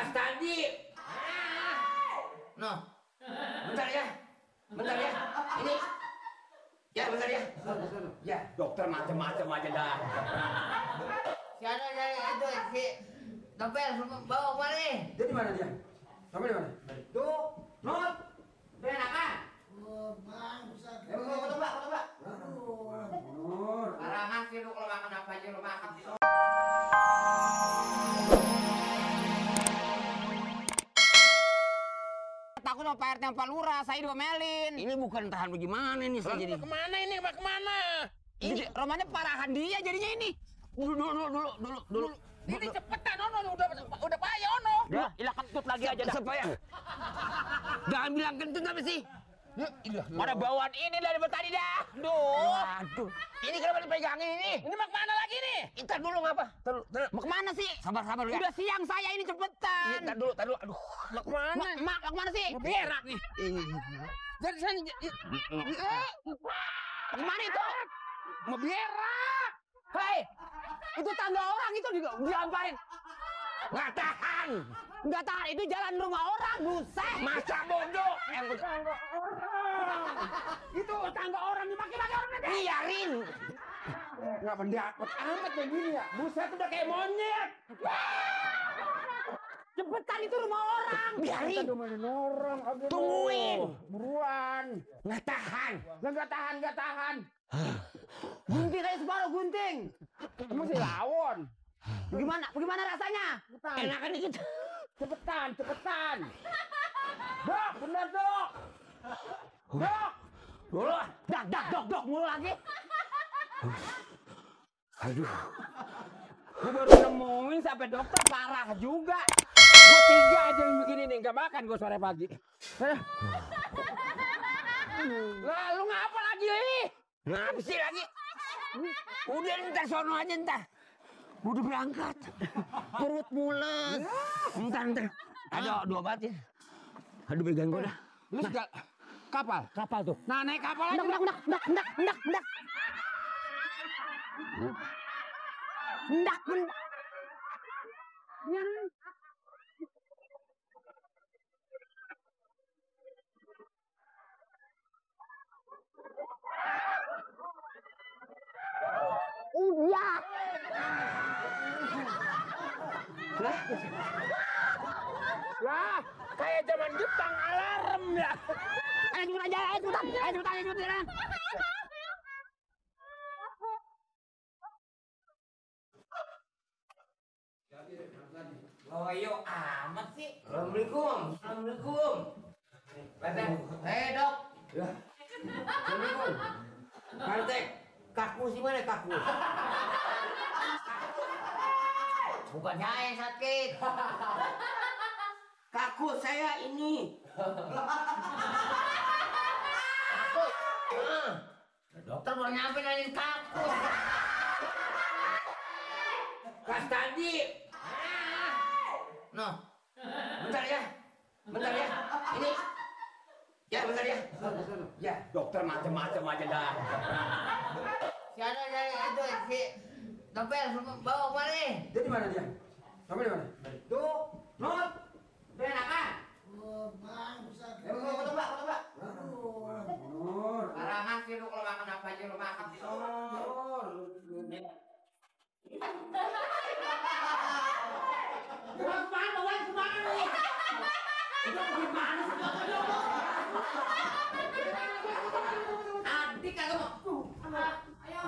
Kastadi. No. Bentar ya. Bentar ya. Ini. Ya, bentar ya. Ya, dokter macam-macam aja dah. Siapa dari itu si Nopel bawa kemari? Dia di mana dia? Sampai di mana? Tuh, Not. Dia enakan? Oh, bang, bisa. Foto Mbak, foto Mbak. Nur. Karangan sih lu kalau makan apa aja lu makan. Takut sama Pak RT sama Pak Lurah, saya diomelin. Ini bukan tahan bagaimana nih saya jadi. Kemana ini, Pak? Kemana? Ini romannya parahan dia jadinya ini. Dulu. Ini cepetan, Ono. Udah payah, Ono. Ya. Ilah kentut lagi aja dah. Supaya. Jangan bilang kentut apa sih? Mana bawaan ini dari tadi dah. Duh. Aduh. Ini kenapa dipegangin ini? Ini mau kemana lagi nih? Ntar dulu ngapa? Mau kemana sih? Sabar lu ya. Udah siang saya ini cepetan. Ntar dulu. Aduh. Mau kemana? Mak, mau kemana sih? Berak nih. Jadi sana. Kemana itu? Mau berak. Hei, itu tangga orang itu digamparin. Nggak tahan. Nggak tahan, itu jalan rumah orang, buset. Masa bodoh. Tangga orang. Itu tangga orang dimaki-maki orang nanti. Biarin. Nggak pendapat amat begini ya. Buset udah kayak monyet. Cepetan itu rumah orang. Biarin. Orang. Tungguin. Buruan. Nggak tahan. Nggak tahan. Gunting aja separuh gunting. Emang si lawon. Bagaimana rasanya? Enakan dikit. Cepetan. Dok, bener dok. Dok. Dulu. Dok mulu lagi. Aduh. Gue baru nemuin sampai dokter parah juga. Gue 3 aja yang begini nih, nggak makan gue sore pagi. Lalu ngapa lagi ini? Ngapa sih lagi? Udah ntar sono aja ntar. Udah berangkat. Perut mules. Ntar. Ada 2 batin. Aduh pegang gue dah. Lu segala kapal tuh. Nah naik kapal aja. Ndak. Udah. Lah, kayak zaman Jepang alarm ya. Ayo cepetan. Loyo amat sih. Assalamualaikum. Dok. Ya. Assalamualaikum. Partek. Kaku sih mana kaku? Bukan saya yang sakit. Kaku saya ini. Dokter baru nyampe nanyain kaku. Kastadi. No. Bentar ya. Ini. Ya, bentar ya. Ya, dokter macam-macam aja dah. Siapa dari itu si Nopel bawa kemari? Dia di mana dia? Sampai di mana? Tuh, Not. Dia enakan? Oh, bang, bisa. Foto Mbak. Nur. Karangan sih lu kalau makan apa aja lu makan. Adik kagak mau. Ayo.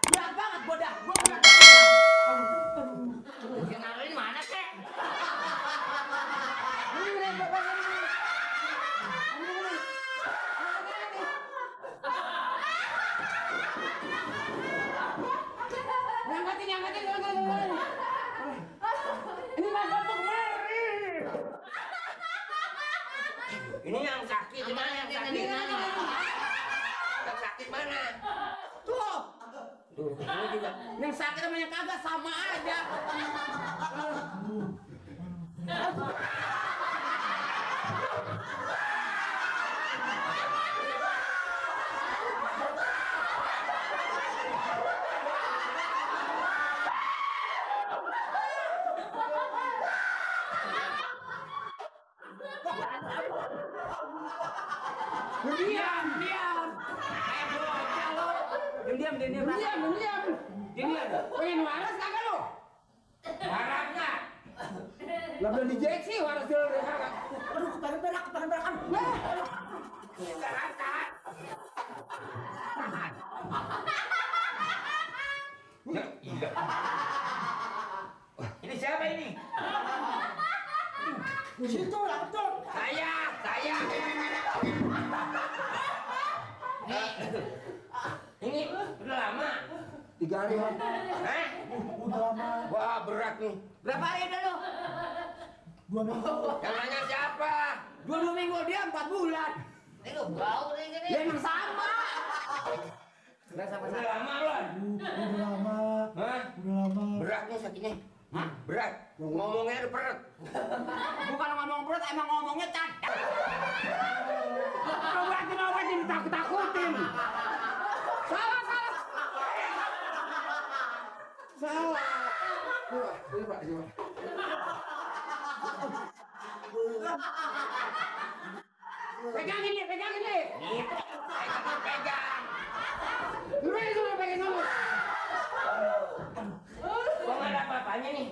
Berat banget bodah. Kenalin mana sih? Angkatin. Ini mah bapak kemari. Ini yang sakit, mana yang sakit? Yang sakit mana? Tuh, ini juga. Yang sakit sama yang kagak sama aja. Diam. Diam. Pengen waras kagak lu? Waras nggak? Lah belum dijeksi waras dulu deh kagak. Aduh, kepengen berak. Tahan. Ya, iya. Ini siapa ini? Situ lah, betul. Saya. Ini udah lama. 3 hari, Bang. Hah? Udah lama. Wah, berat nih. Berapa hari udah lu? 2 minggu. Yang nanya siapa? 2 minggu, dia 4 bulan. Ini lu bau nih gini. Ya emang sama. Udah lama lu. Udah lama. Hah? Udah lama. Berat nih sakitnya. Hah? Berat. Ngomongnya udah perut. Bukan ngomong perut, emang ngomongnya cacat. Obatin takut-takutin. Salah. Ini Pak, ini Pak. Pegang ini. Nih, pegang. Dulu pegang dulu. Kok nggak ada apa-apanya nih?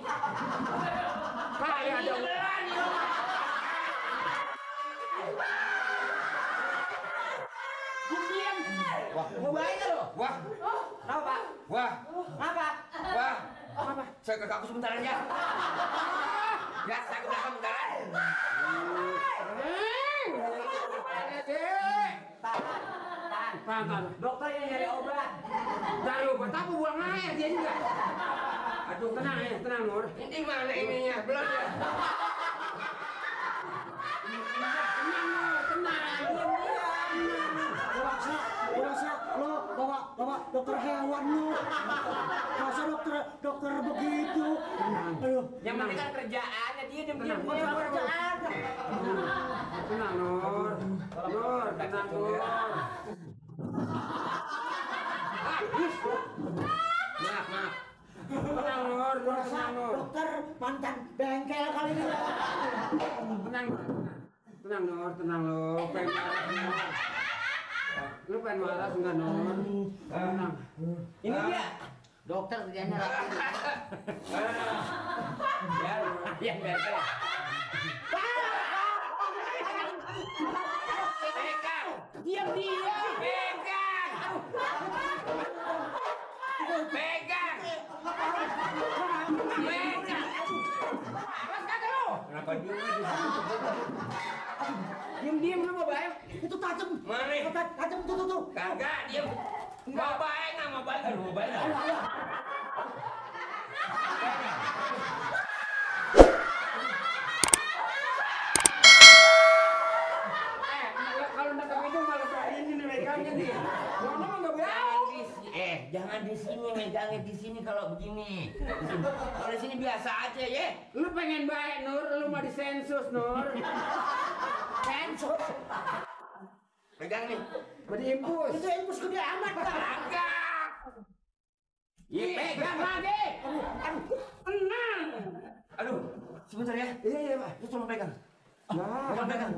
Kayak ada ular nih. Diam. Wah, mau bayar lo? Wah. Kenapa, Pak? Wah. Apa? Wah. Apa? Saya ke kampus sebentar aja. Ya, saya ke belakang bentar. Tahan. Dokter yang nyari obat. Dari obat apa buang air dia juga. Aduh, tenang Nur. Ini mana ininya? Belum ya? Tenang. Berasa lo bawa dokter hewan lu. Masa dokter begitu. Aduh. Yang penting kan kerjaannya dia diam-diam Kerjaan. Tenang Nur. Tenang Nur. Maaf. Tenang Nur. Berasa dokter mantan bengkel kali ini. Tenang Nur. Pengen marah. Lu pengen marah enggak Nur? Tenang. Ini dia. Dokter kerjanya rapi. Biar. Pegang. Diam. Pegang. Awas kagak lu? Kenapa diam lu mau bayar? Itu tajam. Mana? Tajam tuh. Kagak diam. Mau bayar nggak mau bayar? Mau bayar. Kalau nangkap itu malah kayak ini nih megangnya nih. Ngomong nggak berani. Jangan di sini megangnya di sini kalau begini. Kalau di sini biasa aja ya. Lu pengen baik Nur, lu mau disensus Nur. Sensus. Pegang nih. Mau diimpus. Itu impus gede amat. Kagak. Iya, pegang lagi. Tenang. Aduh, sebentar ya. Iya, Pak. Lu cuma pegang. Nah, pegang.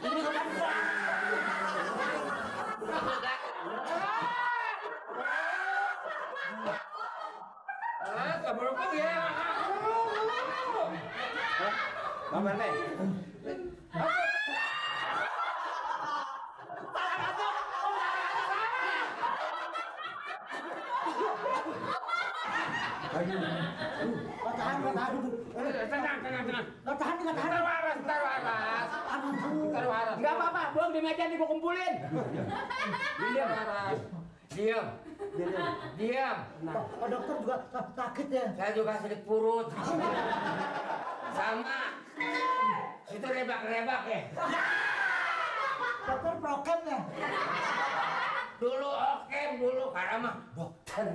Ini kan. Kabur ya. Bang Bante. Tahan. Tenang. Tahan. Ntar waras. Enggak apa-apa, buang di meja nih gua kumpulin. Diam. Pak dokter juga sakit ya. Saya juga sakit perut. Sama. Itu rebak ya. Dokter prokem ya. Dulu oke, dulu karena mah dokter.